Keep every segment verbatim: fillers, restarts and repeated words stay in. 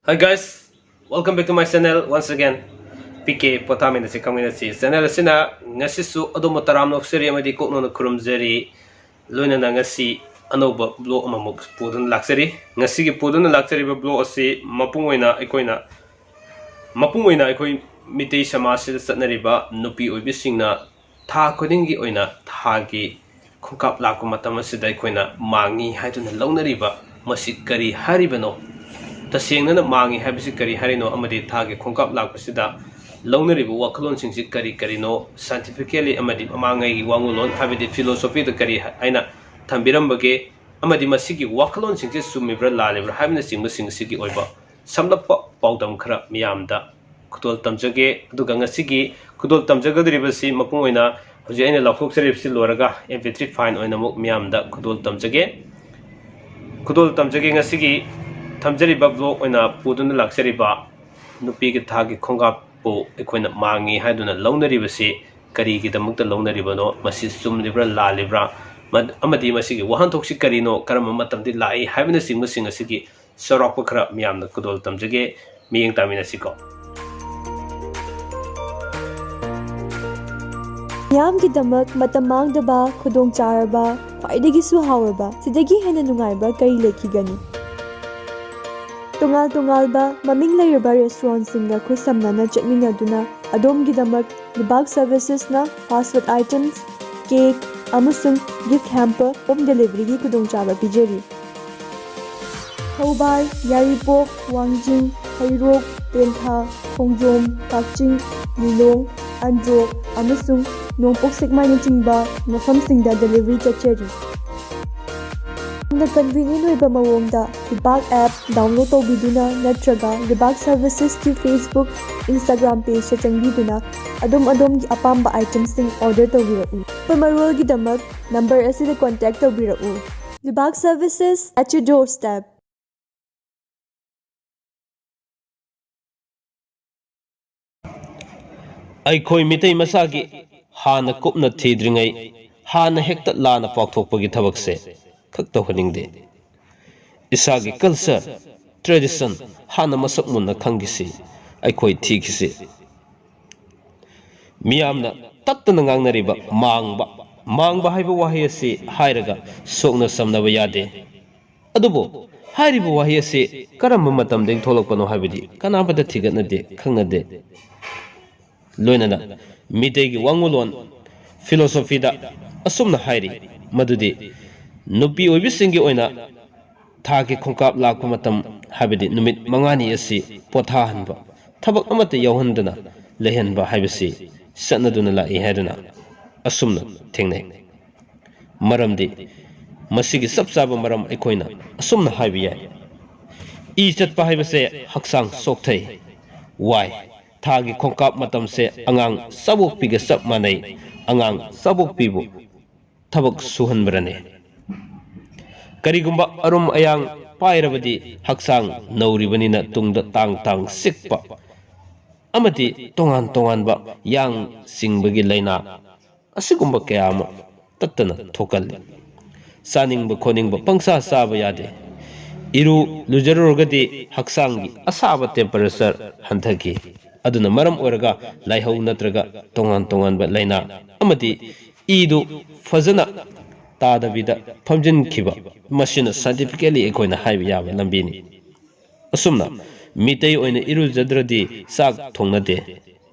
Hi guys, welcome back to my channel once again. P K ꯄꯣꯊꯥꯃꯤꯟꯅꯁꯤ ꯈꯪꯃꯤꯟꯅꯁꯤ channel ꯑꯁꯤꯅ ꯉꯁꯤꯁꯨ ꯑꯗꯣꯝꯕꯨ ꯇꯔꯥꯝꯅ ꯑꯣꯛꯆꯔꯤ ꯑꯃꯗꯤ ꯀꯣꯛꯅꯣꯟꯅ ꯈꯨꯔꯨꯝꯖꯔꯤ꯫ ꯂꯣꯏꯅꯅ ꯉꯁꯤ ꯑꯅꯧꯕ ꯕ꯭ꯂꯣꯒ ꯑꯃꯃꯨꯛ ꯄꯨꯗꯨꯅ ꯂꯥꯛꯆꯔꯤ꯫ ꯉꯁꯤꯒꯤ ꯄꯨꯗꯨꯅ ꯂꯥꯛꯆꯔꯤꯕ ꯕ꯭ꯂꯣꯒ ꯑꯁꯤ ꯃꯄꯨꯡ ꯑꯣꯏꯅ ꯑꯩꯈꯣꯏꯅ ꯃꯄꯨꯡ ꯑꯣꯏꯅ ꯑꯩꯈꯣꯏ ꯃꯤꯇꯩ ꯁꯃꯥꯖꯁꯤꯗ ꯆꯠꯅꯔꯤꯕ ꯅꯨꯄꯤ ꯑꯣꯏꯕꯤꯁꯤꯡꯅ ꯊꯥ ꯈꯨꯗꯤꯡꯒꯤ ꯑꯣꯏꯅ ꯊꯥꯒꯤ ꯈꯣꯡꯀꯥꯞ ꯂꯥꯛꯄ ꯃꯇꯝ ꯑꯁꯤꯗ ꯑꯩꯈꯣꯏꯅ ꯃꯥꯡꯉꯤ ꯍꯥꯏꯗꯨꯅ ꯂꯧꯅꯔꯤꯕ ꯃꯁꯤ ꯀꯔꯤ ꯍꯥꯏꯔꯤꯕꯅꯣ? ꯇꯁꯦꯡꯅꯅ ꯃꯥꯡꯉꯤ ꯍꯥꯏꯕꯁꯤ ꯀꯔꯤ ꯍꯥꯏꯔꯤꯅꯣ? ꯑꯃꯗꯤ ꯊꯥꯒꯤ ꯈꯣꯡꯀꯥꯞ ꯂꯥꯛꯄꯁꯤꯗ ꯂꯧꯅꯔꯤꯕ ꯋꯥꯈꯜꯂꯣꯟꯁꯤꯡꯁꯤ ꯀꯔꯤ ꯀꯔꯤꯅꯣ? Scientifically ꯑꯃꯗꯤ ꯃꯃꯥꯡꯉꯩꯒꯤ ꯋꯥꯉꯨꯂꯣꯟ ꯍꯥꯏꯕꯗꯤ philosophyꯗ ꯀꯔꯤ ꯍꯥꯏꯅ ꯊꯝꯕꯤꯔꯝꯕꯒꯦ? ꯑꯃꯗꯤ ꯃꯁꯤꯒꯤ ꯋꯥꯈꯜꯂꯣꯟꯁꯤꯡꯁꯤ ꯆꯨꯝꯃꯤꯕ꯭ꯔꯥ ꯂꯥꯜꯂꯤꯕ꯭ꯔꯥ ꯍꯥꯏꯕꯅꯆꯤꯡꯕꯁꯤꯡ ꯑꯁꯤꯒꯤ ꯑꯣꯏꯕ ꯁꯝꯂꯞꯄ ꯄꯥꯎꯗꯝ ꯈꯔ ꯃꯤꯌꯥꯝꯗ ꯈꯨꯗꯣꯜ ꯇꯝꯖꯒꯦ꯫ ꯑꯗꯨꯒ ꯉꯁꯤꯒꯤ ꯈꯨꯗꯣꯜ ꯇꯝꯖꯒꯗꯧꯔꯤꯕꯁꯤ ꯃꯄꯨꯡ ꯑꯣꯏꯅ ꯍꯧꯖꯤꯛ ꯑꯩꯅ ꯂꯥꯎꯊꯣꯛꯆꯔꯤꯕꯁꯤ ꯂꯣꯏꯔꯒ ꯑꯦꯝ ꯄꯤ ꯊ꯭ꯔꯤ ꯐꯥꯏꯜ ꯑꯣꯏꯅ ꯑꯃꯨꯛ ꯃꯤꯌꯥꯝꯗ ꯈꯨꯗꯣꯜ ꯇꯝꯖꯒꯦ꯫ ꯈꯨꯗꯣꯜ ꯇꯝꯖꯒꯦ꯫ ꯉꯁꯤꯒꯤ ꯊꯝꯖꯔꯤꯕ ꯕ꯭ꯂꯣꯒ ꯑꯣꯏꯅ ꯄꯨꯗꯨꯅ ꯂꯥꯛꯆꯔꯤꯕ ꯅꯨꯄꯤꯒꯤ ꯊꯥꯒꯤ ꯈꯣꯡꯀꯥꯞꯄꯨ ꯑꯩꯈꯣꯏꯅ ꯃꯥꯡꯉꯤ ꯍꯥꯏꯗꯨꯅ ꯂꯧꯅꯔꯤꯕꯁꯤ ꯀꯔꯤꯒꯤꯗꯃꯛꯇ ꯂꯧꯅꯔꯤꯕꯅꯣ? ꯃꯁꯤ ꯆꯨꯝꯂꯤꯕ꯭ꯔꯥ ꯂꯥꯜꯂꯤꯕ꯭ꯔꯥ? ꯃ-, ꯑꯃꯗꯤ ꯃꯁꯤꯒꯤ ꯋꯥꯍꯟꯊꯣꯛꯁꯤ ꯀꯔꯤꯅꯣ? ꯀꯔꯝꯕ ꯃꯇꯝꯗ ꯂꯥꯛꯏ ꯍꯥꯏꯕꯅꯆꯤꯡꯕꯁꯤꯡ ꯑꯁꯤꯒꯤ ꯆꯥꯎꯔꯥꯛꯄ ꯈꯔ ꯃꯤꯌꯥꯝꯅ ꯈꯨꯗꯣꯜ ꯇꯝꯖꯒꯦ꯫ ꯃꯤꯠꯌꯦꯡ ꯇꯥꯃꯤꯟꯅꯁꯤꯀꯣ꯫ ꯃꯤꯌꯥꯝꯒꯤꯗꯃꯛ ꯃꯇꯝ ꯃꯥꯡꯗꯕ, ꯈꯨꯗꯣꯡꯆꯥꯔꯕ, ꯈ꯭ꯋꯥꯏꯗꯒꯤꯁꯨ ꯍꯥꯎꯔꯕ, ꯁꯤꯗꯒꯤ ꯍꯦꯟꯅ ꯅꯨꯡꯉꯥꯏꯕ ꯀꯔꯤ ꯂꯩꯈꯤꯒꯅꯤ? ꯇꯣꯉꯥꯟ ꯇꯣꯉꯥꯟꯕ ꯃꯃꯤꯡ ꯂꯩꯔꯕ ꯔꯦꯁꯇꯨꯔꯦꯟꯠꯁꯤꯡꯒ ꯈꯨꯠꯁꯝꯅꯅ ꯆꯠꯃꯤꯟꯅꯗꯨꯅ ꯑꯗꯣꯝꯒꯤꯗꯃꯛ ꯂꯩꯕꯥꯛ ꯁꯔꯚꯤꯁꯦꯁꯅ ꯐꯥꯁ ꯐꯨꯗ ꯑꯥꯏꯇꯦꯝꯁ, ꯀꯦꯛ ꯑꯃꯁꯨꯡ ꯒꯤꯐ ꯍꯦꯝꯄꯔ ꯍꯣꯝ ꯗꯦꯂꯤꯚꯔꯤꯒꯤ ꯈꯨꯗꯣꯡꯆꯥꯕ ꯄꯤꯖꯔꯤ꯫ ꯊꯧꯕꯥꯜ, ꯌꯥꯏꯔꯤꯄꯣꯛ, ꯋꯥꯡꯖꯤꯡ, ꯍꯩꯔꯣꯛ, ꯇꯦꯟꯊꯥ, ꯈꯣꯡꯖꯣꯝ, ꯀꯛꯆꯤꯡ, ꯂꯤꯂꯣꯡ, ꯑꯟꯗ꯭ꯔꯣ ꯑꯃꯁꯨꯡ ꯅꯣꯡꯄꯣꯛ ꯁꯦꯛꯃꯥꯏꯅꯆꯤꯡꯕ ꯃꯐꯝꯁꯤꯡꯗ ꯗꯦꯂꯤꯚꯔꯤ ꯆꯠꯆꯔꯤ꯫ ꯌꯥꯝꯅ ꯀꯟꯚꯤꯅꯤꯌꯦꯟꯠ ꯑꯣꯏꯕ ꯃꯑꯣꯡꯗ ꯂꯩꯕꯥꯛ ꯑꯦꯞ ꯗꯥꯎꯟꯂꯣꯗ ꯇꯧꯕꯤꯗꯨꯅ ꯅꯠꯇ꯭ꯔꯒ ꯂꯩꯕꯥꯛ ꯁꯔꯚꯤꯁꯦꯁꯀꯤ ꯐꯦꯁꯕꯨꯛ, ꯏꯟꯁꯇꯥꯒ꯭ꯔꯥꯝ ꯄꯦꯖꯇ ꯆꯪꯕꯤꯗꯨꯅ ꯑꯗꯣꯝ ꯑꯗꯣꯝꯒꯤ ꯑꯄꯥꯝꯕ ꯑꯥꯏꯇꯦꯝꯁꯤꯡ ꯑꯣꯔꯗꯔ ꯇꯧꯕꯤꯔꯛꯎ꯫ ꯑꯀꯨꯞꯄ ꯃꯔꯣꯜꯒꯤꯗꯃꯛ ꯅꯝꯕꯔ ꯑꯁꯤꯗ ꯀꯣꯟꯇꯦꯛ ꯇꯧꯕꯤꯔꯛꯎ꯫ ꯂꯩꯕꯥꯛ ꯁꯔꯚꯤꯁꯦꯁ at your doorstep. ꯑꯩꯈꯣꯏ ꯃꯤꯇꯩ ꯃꯆꯥꯒꯤ ꯍꯥꯟꯅ ꯀꯨꯞꯅ ꯊꯤꯗ꯭ꯔꯤꯉꯩ ꯍꯥꯟꯅ ꯍꯦꯛꯇ ꯂꯥꯟꯅ ꯄꯥꯎꯊꯣꯛꯄꯒꯤ ꯊꯕꯛꯁꯦ ꯈꯛ ꯇꯧꯍꯟꯅꯤꯡꯗꯦ꯫ ꯏꯁꯥꯒꯤ ꯀꯜꯆꯔ, tradition ꯍꯥꯟꯅ ꯃꯁꯛ ꯃꯨꯟꯅ ꯈꯪꯈꯤꯁꯤ, ꯑꯩꯈꯣꯏ ꯊꯤꯈꯤꯁꯤ꯫ ꯃꯤꯌꯥꯝꯅ ꯇꯠꯇꯅ ꯉꯥꯡꯅꯔꯤꯕ ꯃꯥꯡꯕ, ꯃꯥꯡꯕ ꯍꯥꯏꯕ ꯋꯥꯍꯩ ꯑꯁꯤ ꯍꯥꯏꯔꯒ ꯁꯣꯛꯅ ꯁꯝꯅꯕ ꯌꯥꯗꯦ꯫ ꯑꯗꯨꯕꯨ ꯍꯥꯏꯔꯤꯕ ꯋꯥꯍꯩ ꯑꯁꯤ ꯀꯔꯝꯕ ꯃꯇꯝꯗꯒꯤ ꯊꯣꯛꯂꯛꯄꯅꯣ ꯍꯥꯏꯕꯗꯤ ꯀꯅꯥꯃꯠꯇ ꯊꯤꯒꯠꯅꯗꯦ, ꯈꯪꯅꯗꯦ꯫ ꯂꯣꯏꯅꯅ ꯃꯤꯇꯩꯒꯤ ꯋꯥꯉꯨꯂꯣꯟ philosophyꯗ ꯑꯁꯨꯝꯅ ꯍꯥꯏꯔꯤ, ꯃꯗꯨꯗꯤ ꯅꯨꯄꯤ ꯑꯣꯏꯕꯤꯁꯤꯡꯒꯤ ꯑꯣꯏꯅ ꯊꯥꯒꯤ ꯈꯣꯡꯀꯥꯞ ꯂꯥꯛꯄ ꯃꯇꯝ, ꯍꯥꯏꯕꯗꯤ ꯅꯨꯃꯤꯠ ꯃꯉꯥꯅꯤ ꯑꯁꯤ ꯄꯣꯊꯥꯍꯟꯕ, ꯊꯕꯛ ꯑꯃꯠꯇ ꯌꯥꯎꯍꯟꯗꯅ ꯂꯩꯍꯟꯕ ꯍꯥꯏꯕꯁꯤ ꯆꯠꯅꯗꯨꯅ ꯂꯥꯛꯏ ꯍꯥꯏꯗꯨꯅ ꯑꯁꯨꯝꯅ ꯊꯦꯡꯅꯩ꯫ ꯃꯔꯝꯗꯤ ꯃꯁꯤꯒꯤ ꯆꯞ ꯆꯥꯕ ꯃꯔꯝ ꯑꯩꯈꯣꯏꯅ ꯑꯁꯨꯝꯅ ꯍꯥꯏꯕ ꯌꯥꯏ, ꯏ ꯆꯠꯄ ꯍꯥꯏꯕꯁꯦ ꯍꯛꯆꯥꯡ ꯆꯣꯛꯊꯩ, ꯋꯥꯏ꯫ ꯊꯥꯒꯤ ꯈꯣꯡꯀꯥꯞ ꯃꯇꯝꯁꯦ ꯑꯉꯥꯡ ꯆꯥꯕꯣꯛꯄꯤꯒ ꯆꯞ ꯃꯥꯟꯅꯩ꯫ ꯑꯉꯥꯡ ꯆꯥꯕꯣꯛꯄꯤꯕꯨ ꯊꯕꯛ ꯁꯨꯍꯟꯕ꯭ꯔꯅꯦ? ꯀꯔꯤꯒꯨꯝꯕ ꯑꯔꯨꯝ ꯑꯌꯥꯡ ꯄꯥꯏꯔꯕꯗꯤ ꯍꯛꯆꯥꯡ ꯅꯧꯔꯤꯕꯅꯤꯅ ꯇꯨꯡꯗ ꯇꯥꯡ ꯇꯥꯡ ꯆꯤꯛꯄ ꯑꯃꯗꯤ ꯇꯣꯉꯥꯟ ꯇꯣꯉꯥꯟꯕ ꯌꯥꯡ ꯆꯤꯡꯕꯒꯤ ꯂꯥꯏꯅꯥ ꯑꯁꯤꯒꯨꯝꯕ ꯀꯌꯥ ꯑꯃ ꯇꯠꯇꯅ ꯊꯣꯛꯀꯜꯂꯤ꯫ ꯆꯥꯅꯤꯡꯕ ꯈꯣꯠꯅꯤꯡꯕ ꯄꯪꯆꯥ ꯆꯥꯕ ꯌꯥꯗꯦ꯫ ꯏꯔꯨ ꯂꯨꯖꯔꯨꯔꯒꯗꯤ ꯍꯛꯆꯥꯡꯒꯤ ꯑꯁꯥꯕ temperature ꯍꯟꯊꯈꯤ꯫ ꯑꯗꯨꯅ ꯃꯔꯝ ꯑꯣꯏꯔꯒ ꯂꯥꯏꯍꯧ ꯅꯠꯇ꯭ꯔꯒ ꯇꯣꯉꯥꯟ ꯇꯣꯉꯥꯟꯕ ꯂꯥꯏꯅꯥ ꯑꯃꯗꯤ ꯏꯗꯨ ꯐꯖꯅ ꯇꯥꯗꯕꯤꯗ ꯐꯝꯖꯤꯟꯈꯤꯕ, ꯃꯁꯤꯅ scientifically ꯑꯩꯈꯣꯏꯅ ꯍꯥꯏꯕ ꯌꯥꯕ ꯂꯝꯕꯤꯅꯤ꯫ ꯑꯁꯨꯝꯅ ꯃꯤꯇꯩ ꯑꯣꯏꯅ ꯏꯔꯨꯖꯗ꯭ꯔꯗꯤ ꯆꯥꯛ ꯊꯣꯡꯅꯗꯦ꯫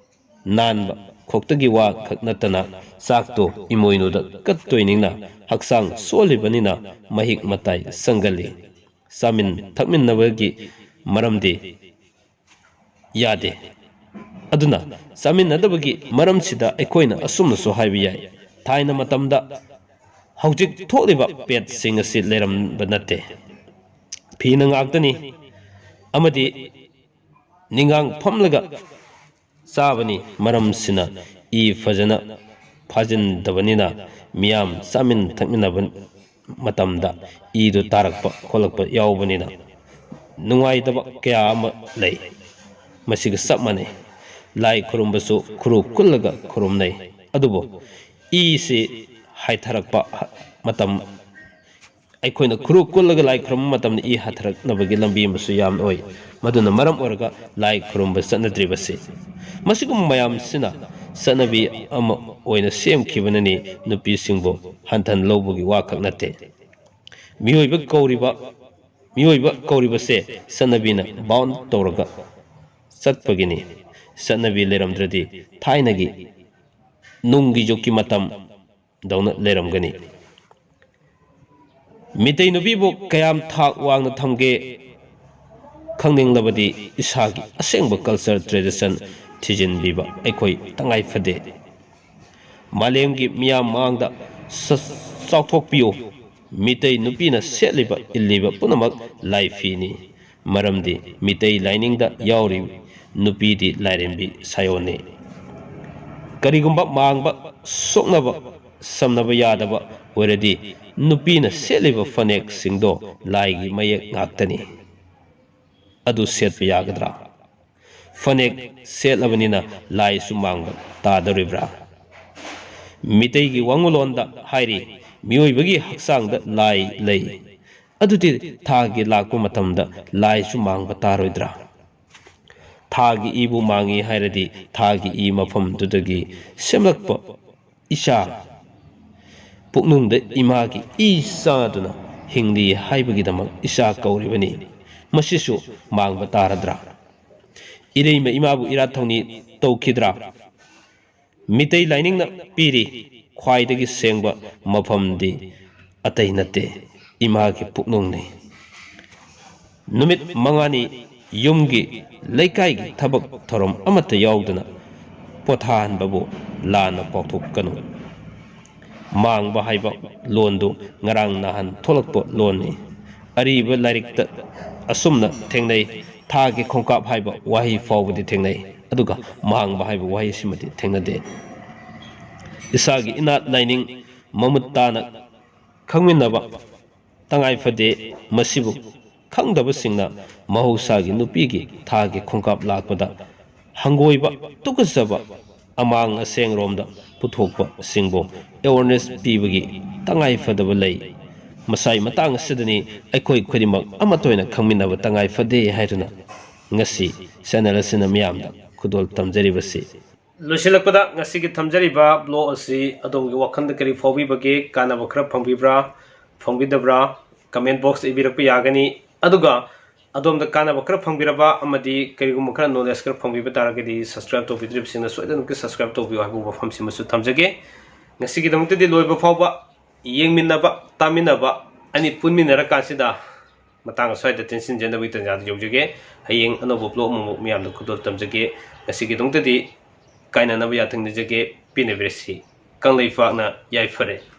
ꯅꯥꯟꯕ ꯈꯣꯛꯇꯒꯤ ꯋꯥ ꯈꯛ ꯅꯠꯇꯅ ꯆꯥꯛꯇꯣ ꯏꯃꯣꯏꯅꯨꯗ ꯀꯠꯇꯣꯏꯅꯤꯅ ꯍꯛꯆꯥꯡ ꯁꯣꯜꯂꯤꯕꯅꯤꯅ ꯃꯍꯤꯛ ꯃꯇꯥꯏ ꯆꯪꯒꯜꯂꯤ꯫ ꯆꯥꯃꯤꯟ ꯊꯛꯃꯤꯟꯅꯕꯒꯤ ꯃꯔꯝꯗꯤ ꯌꯥꯗꯦ꯫ ꯑꯗꯨꯅ ꯆꯥꯃꯤꯟꯅꯗꯕꯒꯤ ꯃꯔꯝꯁꯤꯗ ꯑꯩꯈꯣꯏꯅ ꯑꯁꯨꯝꯅꯁꯨ ꯍꯥꯏꯕ ꯌꯥꯏ, ꯊꯥꯏꯅ ꯃꯇꯝꯗ ꯍꯧꯖꯤꯛ ꯊꯣꯛꯂꯤꯕ ꯄꯦꯠꯁꯤꯡ ꯑꯁꯤ ꯂꯩꯔꯝꯕ ꯅꯠꯇꯦ꯫ ꯐꯤꯅ ꯉꯥꯛꯇꯅꯤ ꯑꯃꯗꯤ ꯅꯤꯡꯒꯥꯡ ꯐꯝꯂꯒ ꯆꯥꯕꯅꯤ꯫ ꯃꯔꯝꯁꯤꯅ ꯏ ꯐꯖꯅ ꯐꯥꯖꯤꯟꯗꯕꯅꯤꯅ ꯃꯤꯌꯥꯝ ꯆꯥꯃꯤꯟ ꯊꯛꯃꯤꯟꯅꯕ ꯃꯇꯝꯗ ꯏꯗꯨ ꯇꯥꯔꯛꯄ ꯈꯣꯠꯂꯛꯄ ꯌꯥꯎꯕꯅꯤꯅ ꯅꯨꯡꯉꯥꯏꯇꯕ ꯀꯌꯥ ꯑꯃ ꯂꯩ꯫ ꯃꯁꯤꯒ ꯆꯞ ꯃꯥꯟꯅꯩ꯫ ꯂꯥꯏ ꯈꯨꯔꯨꯝꯕꯁꯨ ꯈꯨꯔꯨ ꯀꯨꯜꯂꯒ ꯈꯨꯔꯨꯝꯅꯩ꯫ ꯑꯗꯨꯕꯨ ꯏꯁꯤ ꯍꯥꯏꯊꯔꯛꯄ ꯃꯇꯝ ꯑꯩꯈꯣꯏꯅ ꯈꯨꯔꯨ ꯀꯨꯜꯂꯒ ꯂꯥꯏ ꯈꯨꯔꯨꯝꯕ ꯃꯇꯝꯗ ꯏ ꯍꯟꯊꯔꯛꯅꯕꯒꯤ ꯂꯝꯕꯤ ꯑꯃꯁꯨ ꯌꯥꯝꯅ ꯑꯣꯏ꯫ ꯃꯗꯨꯅ ꯃꯔꯝ ꯑꯣꯏꯔꯒ ꯂꯥꯏ ꯈꯨꯔꯨꯝꯕ ꯆꯠꯅꯗ꯭ꯔꯤꯕꯁꯤ꯫ ꯃꯁꯤꯒꯨꯝꯕ ꯃꯌꯥꯝꯁꯤꯅ ꯆꯠꯅꯕꯤ ꯑꯃ ꯑꯣꯏꯅ ꯁꯦꯝꯈꯤꯕꯅꯅꯤ꯫ ꯅꯨꯄꯤꯁꯤꯡꯕꯨ ꯍꯟꯊꯅ ꯂꯧꯕꯒꯤ ꯋꯥꯈꯛ ꯅꯠꯇꯦ꯫ ꯃꯤꯑꯣꯏꯕ ꯀꯧꯔꯤꯕ, ꯃꯤꯑꯣꯏꯕ ꯀꯧꯔꯤꯕꯁꯦ ꯆꯠꯅꯕꯤꯅ ꯕꯥꯎꯟ ꯇꯧꯔꯒ ꯆꯠꯄꯒꯤꯅꯤ꯫ ꯆꯠꯅꯕꯤ ꯂꯩꯔꯝꯗ꯭ꯔꯗꯤ ꯊꯥꯏꯅꯒꯤ ꯅꯨꯡꯒꯤ ꯌꯨꯒꯀꯤ ꯃꯇꯝ ꯗꯧꯅ ꯂꯩꯔꯝꯒꯅꯤ꯫ ꯃꯤꯇꯩ ꯅꯨꯄꯤꯕꯨ ꯀꯌꯥꯝ ꯊꯥꯛ ꯋꯥꯡꯅ ꯊꯝꯒꯦ ꯈꯪꯅꯤꯡꯂꯕꯗꯤ ꯏꯁꯥꯒꯤ ꯑꯁꯦꯡꯕ culture tradition ꯊꯤꯖꯤꯟꯕꯤꯕ ꯑꯩꯈꯣꯏ ꯇꯉꯥꯏ ꯐꯗꯦ꯫ ꯃꯥꯂꯦꯝꯒꯤ ꯃꯤꯌꯥꯝ ꯃꯥꯡꯗ ꯆ-, ꯆꯥꯎꯊꯣꯛꯄꯤꯌꯨ꯫ ꯃꯤꯇꯩ ꯅꯨꯄꯤꯅ ꯁꯦꯠꯂꯤꯕ ꯏꯜꯂꯤꯕ ꯄꯨꯝꯅꯃꯛ ꯂꯥꯏꯐꯤꯅꯤ꯫ ꯃꯔꯝꯗꯤ ꯃꯤꯇꯩ ꯂꯥꯏꯅꯤꯡꯗ ꯌꯥꯎꯔꯤ ꯅꯨꯄꯤꯗꯤ ꯂꯥꯏꯔꯦꯝꯕꯤ ꯁꯥꯌꯣꯟꯅꯤ꯫ ꯀꯔꯤꯒꯨꯝꯕ ꯃꯥꯡꯕ ꯁꯣꯛꯅꯕ ꯁꯝꯅꯕ ꯌꯥꯗꯕ ꯑꯣꯏꯔꯗꯤ ꯅꯨꯄꯤꯅ ꯁꯦꯠꯂꯤꯕ ꯐꯅꯦꯛꯁꯤꯡꯗꯣ ꯂꯥꯏꯒꯤ ꯃꯌꯦꯛ ꯉꯥꯛꯇꯅꯤ꯫ ꯑꯗꯨ ꯁꯦꯠꯄ ꯌꯥꯒꯗ꯭ꯔꯥ? ꯐꯅꯦꯛ ꯁꯦꯠꯂꯕꯅꯤꯅ ꯂꯥꯏꯁꯨ ꯃꯥꯡꯕ ꯇꯥꯗꯧꯔꯤꯕ꯭ꯔꯥ? ꯃꯤꯇꯩꯒꯤ ꯋꯥꯉꯨꯂꯣꯟꯗ ꯍꯥꯏꯔꯤ, ꯃꯤꯑꯣꯏꯕꯒꯤ ꯍꯛꯆꯥꯡꯗ ꯂꯥꯏ ꯂꯩ꯫ ꯑꯗꯨꯗꯤ ꯊꯥꯒꯤ ꯂꯥꯛꯄ ꯃꯇꯝꯗ ꯂꯥꯏꯁꯨ ꯃꯥꯡꯕ ꯇꯥꯔꯣꯏꯗ꯭ꯔꯥ? ꯊꯥꯒꯤ ꯏꯕꯨ ꯃꯥꯡꯉꯤ ꯍꯥꯏꯔꯗꯤ ꯊꯥꯒꯤ ꯏ ꯃꯐꯝꯗꯨꯗꯒꯤ ꯁꯦꯝꯂꯛꯄ ꯏꯆꯥ, ꯄꯨꯛꯅꯨꯡꯗ ꯏꯃꯥꯒꯤ ꯏ ꯆꯥꯗꯨꯅ ꯍꯤꯡꯂꯤ ꯍꯥꯏꯕꯒꯤꯗꯃꯛ ꯏꯆꯥ ꯀꯧꯔꯤꯕꯅꯤ꯫ ꯃꯁꯤꯁꯨ ꯃꯥꯡꯕ ꯇꯥꯔꯗ꯭ꯔꯥ? ꯏꯔꯩꯃ ꯏꯃꯥꯕꯨ ꯏꯔꯥꯠ ꯊꯧꯅꯤ ꯇꯧꯈꯤꯗ꯭ꯔꯥ? ꯃꯤꯇꯩ ꯂꯥꯏꯅꯤꯡꯅ ꯄꯤꯔꯤ ꯈ꯭ꯋꯥꯏꯗꯒꯤ ꯁꯦꯡꯕ ꯃꯐꯝꯗꯤ ꯑꯇꯩ ꯅꯠꯇꯦ, ꯏꯃꯥꯒꯤ ꯄꯨꯛꯅꯨꯡꯅꯤ꯫ ꯅꯨꯃꯤꯠ ꯃꯉꯥꯅꯤ ꯌꯨꯝꯒꯤ, ꯂꯩꯀꯥꯏꯒꯤ ꯊꯕꯛ ꯊꯧꯔꯝ ꯑꯃꯠꯇ ꯌꯥꯎꯗꯅ ꯄꯣꯊꯥꯍꯟꯕꯕꯨ ꯂꯥꯟꯅ ꯄꯥꯎꯊꯣꯛꯀꯅꯨ꯫ ꯃꯥꯡꯕ ꯍꯥꯏꯕ ꯂꯣꯟꯗꯨ ꯉꯔꯥꯡ ꯅꯍꯥꯟ ꯊꯣꯛꯂꯛꯄ ꯂꯣꯟꯅꯤ꯫ ꯑꯔꯤꯕ ꯂꯥꯏꯔꯤꯛꯇ ꯑꯁꯨꯝꯅ ꯊꯦꯡꯅꯩ, "ꯊꯥꯒꯤ ꯈꯣꯡꯀꯥꯞ" ꯍꯥꯏꯕ ꯋꯥꯍꯩ ꯐꯥꯎꯕꯗꯤ ꯊꯦꯡꯅꯩ, ꯑꯗꯨꯒ "ꯃꯥꯡꯕ" ꯍꯥꯏꯕ ꯋꯥꯍꯩꯁꯤꯃꯗꯤ ꯊꯦꯡꯅꯗꯦ꯫ ꯏꯁꯥꯒꯤ ꯏꯅꯥꯠ ꯂꯥꯏꯅꯤꯡ ꯃꯃꯨꯠ ꯇꯥꯅ ꯈꯪꯃꯤꯟꯅꯕ ꯇꯉꯥꯏ ꯐꯗꯦ꯫ ꯃꯁꯤꯕꯨ ꯈꯪꯗꯕꯁꯤꯡꯅ ꯃꯍꯧꯁꯥꯒꯤ ꯅꯨꯄꯤꯒꯤ ꯊꯥꯒꯤ ꯈꯣꯡꯀꯥꯞ ꯂꯥꯛꯄꯗ ꯍꯪꯒꯣꯏꯕ, ꯇꯨꯀꯠꯆꯕ, ꯑꯃꯥꯡ ꯑꯁꯦꯡꯔꯣꯝꯗ ꯄꯨꯊꯣꯛꯄꯁꯤꯡꯕꯨ awareness ꯄꯤꯕꯒꯤ ꯇꯉꯥꯏ ꯐꯗꯕ ꯂꯩ꯫ ꯃꯁꯥꯒꯤ ꯃꯇꯥꯡ ꯑꯁꯤꯗꯅꯤ ꯑꯩꯈꯣꯏ ꯈꯨꯗꯤꯡꯃꯛ ꯑꯃꯠꯇ ꯑꯣꯏꯅ ꯈꯪꯃꯤꯟꯅꯕ ꯇꯉꯥꯏ ꯐꯗꯦ ꯍꯥꯏꯗꯨꯅ ꯉꯁꯤ ꯆꯦꯅꯦꯜ ꯑꯁꯤꯅ ꯃꯤꯌꯥꯝꯗ ꯈꯨꯗꯣꯜ ꯇꯝꯖꯔꯤꯕꯁꯤ꯫ ꯂꯣꯏꯁꯤꯜꯂꯛꯄꯗ ꯉꯁꯤꯒꯤ ꯊꯝꯖꯔꯤꯕ ꯕ꯭ꯂꯣꯒ ꯑꯁꯤ ꯑꯗꯣꯝꯒꯤ ꯋꯥꯈꯜꯗ ꯀꯔꯤ ꯐꯥꯎꯕꯤꯕꯒꯦ? ꯀꯥꯟꯅꯕ ꯈꯔ ꯐꯪꯕꯤꯕ꯭ꯔꯥ, ꯐꯪꯕꯤꯗꯕ꯭ꯔꯥ? ꯀꯃꯦꯟ ꯕꯣꯛꯁꯇ ꯏꯕꯤꯔꯛꯄ ꯌꯥꯒꯅꯤ꯫ ꯑꯗꯨꯒ ꯑꯗꯣꯝꯗ ꯀꯥꯟꯅꯕ ꯈꯔ ꯐꯪꯕꯤꯔꯕ ꯑꯃꯗꯤ ꯀꯔꯤꯒꯨꯝꯕ ꯈꯔ ꯅꯣꯂꯦꯖ ꯈꯔ ꯐꯪꯕꯤꯕ ꯇꯥꯔꯒꯗꯤ, ꯁꯕꯁꯀ꯭ꯔꯥꯏꯕ ꯇꯧꯕꯤꯗ꯭ꯔꯤꯕꯁꯤꯡꯅ ꯁꯣꯏꯗꯅꯃꯛꯀꯤ ꯁꯕꯁꯀ꯭ꯔꯥꯏꯕ ꯇꯧꯕꯤꯌꯨ ꯍꯥꯏꯕ ꯋꯥꯐꯝꯁꯤꯃꯁꯨ ꯊꯝꯖꯒꯦ꯫ ꯉꯁꯤꯒꯤꯗꯃꯛꯇꯗꯤ ꯂꯣꯏꯕ ꯐꯥꯎꯕ ꯌꯦꯡꯃꯤꯟꯅꯕ, ꯇꯥꯃꯤꯟꯅꯕ, ꯑꯅꯤ ꯄꯨꯟꯃꯤꯟꯅꯔꯀꯥꯟꯁꯤꯗ ꯃꯇꯥꯡ ꯑꯁ꯭ꯋꯥꯏꯗ ꯇꯦꯟꯁꯤꯟꯖꯅꯕꯒꯤ ꯇꯥꯟꯖꯥꯗꯨ ꯌꯧꯖꯒꯦ꯫ ꯍꯌꯦꯡ ꯑꯅꯧꯕ ꯕ꯭ꯂꯣꯒ ꯑꯃꯃꯨꯛ ꯃꯤꯌꯥꯝꯗ ꯈꯨꯗꯣꯜ ꯇꯝꯖꯒꯦ꯫ ꯉꯁꯤꯒꯤꯗꯃꯛꯇꯗꯤ ꯀꯥꯏꯅꯅꯕ ꯌꯥꯊꯪ ꯅꯤꯖꯒꯦ꯫ ꯄꯦꯟꯅꯕꯤꯔꯁꯤ꯫ ꯀꯪꯂꯩꯄꯥꯛꯅ ꯌꯥꯏꯐꯔꯦ꯫